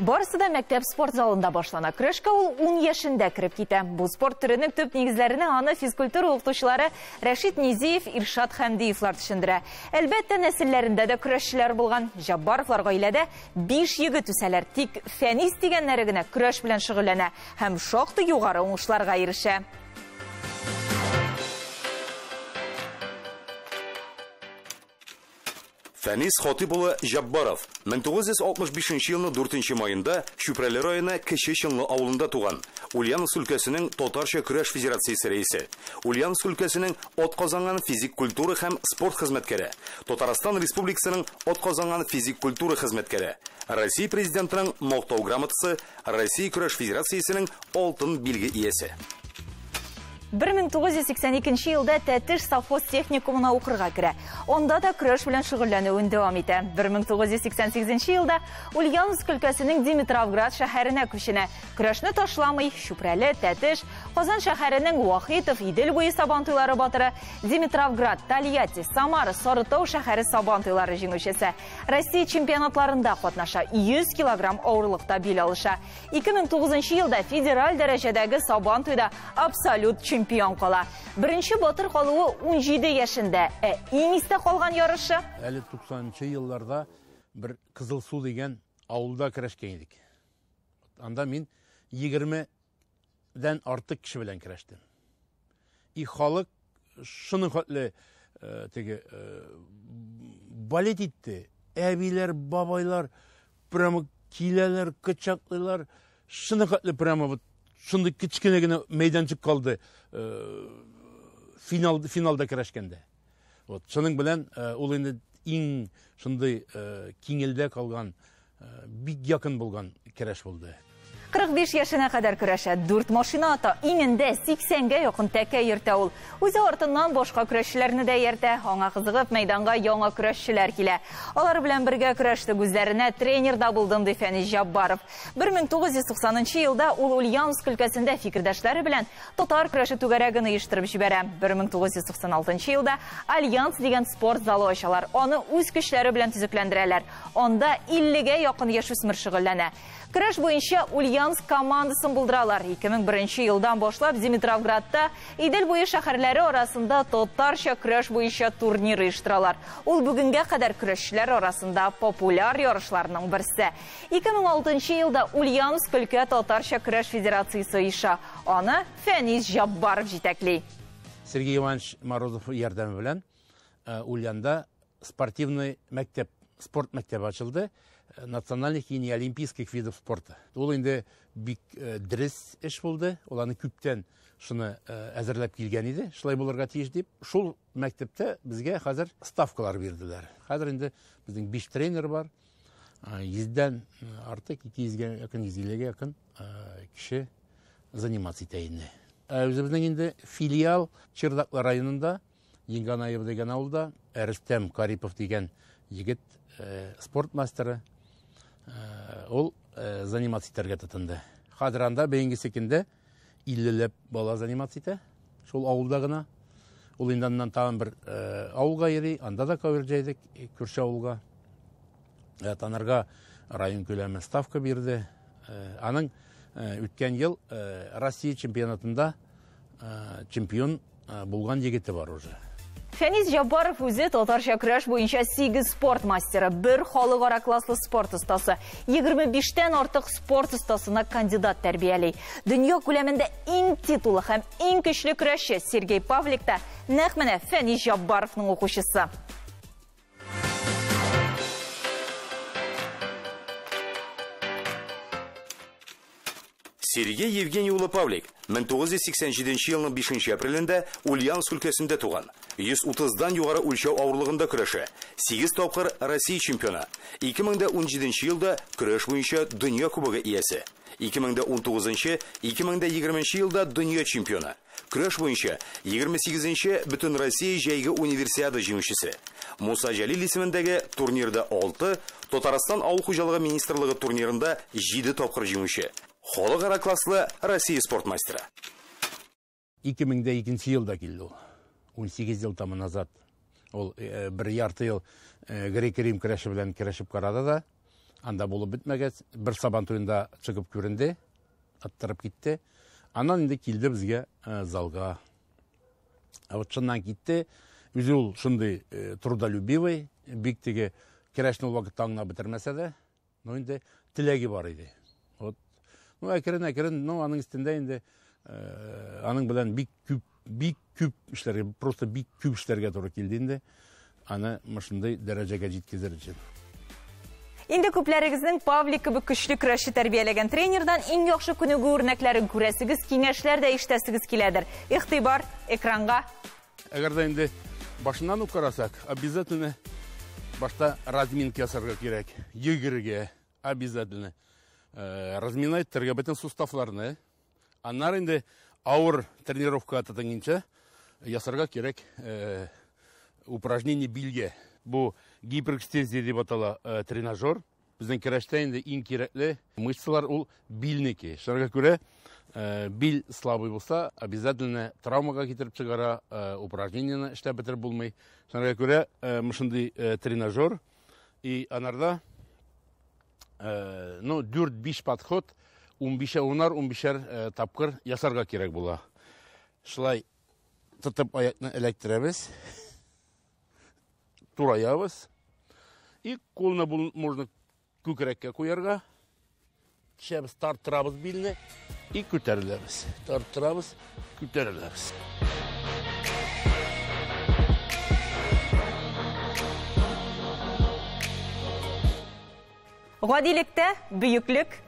Барысы да мәктәп спорт залында башлана. Көрәшкә ул 10 яшендә кереп китә. Бу спорт төренең төп нигезләренә аны физкультура укытучылары Рәшит Низиев, Иршат Хәмдиевлар төшендерә. Әлбәттә, нәселләрендә дә көрәшчеләр булган. Җаббаровлар гаиләдә 5 егет үсәләр. Тик Фәнис дигәннәре генә көрәш белән шөгыльләнә һәм шактый югары уңышларга ирешә. Фәнис Хатип улы Җаббаров 1965 елның 4 маенда Чүпрәле районы Кече Чынлы авылында туган. Ульяновск өлкәсенең Татарча көрәш федерациясе рәисе. Ульяновск өлкәсенең атказанган физик культура һәм спорт хезмәткәре. Татарстан Республикасының атказанган физик культура хезмәткәре. Россия Президентының мактау грамотасы, Россия көрәш федерациясенең алтын билге иясе. 1982 елда Тәтеш совхоз техникумына укырга керә. Онда да көрәш белән шөгыльләнүен дәвам итә. 1988 елда Ульяновск өлкәсенең Димитровград шәһәренә күченә. Көрәшне ташламый, Чүпрәле, Тәтеш, Казан шәһәренең Вахитов, Идел буе сабантуйлары батыры, Димитровград, Тольятти, Самара, Сарытау шәһәре сабантуйлары җиңүчесе. Россия чемпионатларында катнаша, 100 килограмм авырлыкта бил алыша. 2009 елда федераль дәрәҗәдәге сабантуйда абсолют чемпион кала. Беренче батыр калуы 17 яшендә, ә иң истә калган ярышы? Әле 90 елларда бер Кызыл Су дигән авылда көрәшкән идек. Анда мин 20-дән артык кеше белән көрәштем. И халык шуның хәтле теге балет итте. Әбиләр, бабайлар прямо киләләр, кочаклыйлар. Шуның хәтле прямо вот шундый кечкенә генә мәйданчык калды финалда көрәшкәндә. Вот шуның белән ул инде иң шундый киңелдә калган, бик якын булган көрәш булды. 45 яшенә кадәр көрәшә, 4 машина ата, иңендә 80-гә якын тәкә йөртә ул. Үзе артыннан башка көрәшчеләрне дә йөртә. Аңа кызыгып мәйданга яңа көрәшчеләр килә. Алар белән бергә көрәште, үзләренә тренер да булдым, ди Фәнис Җаббаров. 1990 елда ул Ульяновск өлкәсендә фикердәшләре белән татар көрәше түгәрәген оештырып җибәрә. 1996 елда Альянс дигән спорт залы ачалар. Аны үз көчләре белән төзекләндерәләр. Анда 50-гә якын яшүсмер шөгыльләнә. Көрәш буенча Ульяновск командасын булдыралар. 2001 елдан башлап Димитровградта Идел буе шәһәрләре арасында татарча көрәш буенча турнир оештыралар. Ул бүгенгә кадәр көрәшчеләр арасында популяр ярышларның берсе. 2006 елда Ульяновск өлкә татарча көрәш федерациясе оеша. Аны Фәнис Җаббаров җитәкли. Сергей Иванович Морозов ярдәме белән Ульянда спортивный мәктәп, спорт мәктәбе ачылды. Национальных и неолимпийских видов спорта. Ул инде бик дөрес эш булды. Ул аны күптән шуны әзерләп килгән иде, шулай булырга тиеш дип. Шул мәктәптә безгә хәзер ставкалар бирделәр. Хәзер инде безнең 5 тренер бар. 100-дән артык, 200-гә якын, 150-гә якын кеше заниматься итә инде. Үзебезнең инде филиал Чердаклы районында, Енганаев дигән авылда Рөстәм Карипов дигән егет, спорт мастеры, ул заниматься итәргә тотынды. Хәзер анда бәйгесе көндә 50-ләп бала заниматься итә, шул авылда гына. Ул инде аннан тагын бер авылга йөри, анда да ковер җәйдек, күрше авылга. Танырга район күләме ставка бирде. Аның үткән ел Россия чемпионатында чемпион булган егете бар уже. Фәнис Җаббаров үзе татарча көрәш буенча 8 спорт мастеры, бер халыкара класслы спорт остасы, 25-тән артык спорт остасына кандидат тәрбияли. Дөнья күләмендә иң титулы һәм иң көчле көрәшче Сергей Павлик та нәкъ менә Фәнис Җаббаровның укучысы. Сергей Евгений улы Павлик 1987 елның 5 апрелендә Ульяновск өлкәсендә туган. 130-дан югары үлчәү авырлыгында көрәшә. 8 тапкыр Россия чемпионы. 2017 елда көрәш буенча дөнья кубогы иясе. 2019-2020 елда дөнья чемпионы. Көрәш буенча 28-нче Бөтенроссия җәйге универсиада җиңүчесе. Муса Җәлил исемендәге турнирда 6, Татарстан авыл хуҗалыгы министрлыгы турнирында 7 тапкыр җиңүче. Халыкара класслы Россия спорт мастеры. 2002 елда килде ул. 18 ел тамы назад. Ул бер ярты ел грек-рим көрәше белән көрәшеп карады да, Анда булып бетмәгәч, бер Сабан туенда чыгып күренде, аттырып китте. Аннан инде килде безгә залга. Ә вот шуннан китте. Үзе ул шундый трудолюбивый, бик теге көрәшне ул вакытта аңлап бетермәсә дә, но инде теләге бар иде. Вот. Ну, әкрен-әкрен, ну, аның өстендә инде аның белән бик күп эшләргә, просто бик күп эшләргә туры килде инде. Аны шундый дәрәҗәгә җиткезер өчен. Инде күпләрегезнең Павлик кебек көчле көрәшче тәрбияләгән тренердан иң яхшы күнегү үрнәкләрен күрәсегез, киңәшләр дә ишетәсегез киләдер. Игътибар экранга. Әгәр дә инде башыннан ук карасак, обязательно башта разминка ясарга кирәк. Йөгерергә обязательно. Разминать итәргә бөтен суставларны. Аннары инде авыр тренировка тотынгынча ясарга кирәк упражнение билгә. Бу гиперэкстензия дип атала тренажер. Безнең көрәштә инде иң кирәкле мышцалар ул билнеке. Шуңа күрә бил слабый булса, обязательно травмага китереп чыгара, упражнениене эшләп бетереп булмый. Шуңа күрә мышындый тренажер и анарда ну 4-5 подход 15 унар 15 тапкыр ясарга кирәк була. Шулай тотып аякны эләктерәбез. Тураябыз. И кулны можно күкрәккә куярга. Төшәбез, тарттырабыз билне и күтәреләбез. Тарттырабыз, күтәреләбез. Гадилектә бөеклек.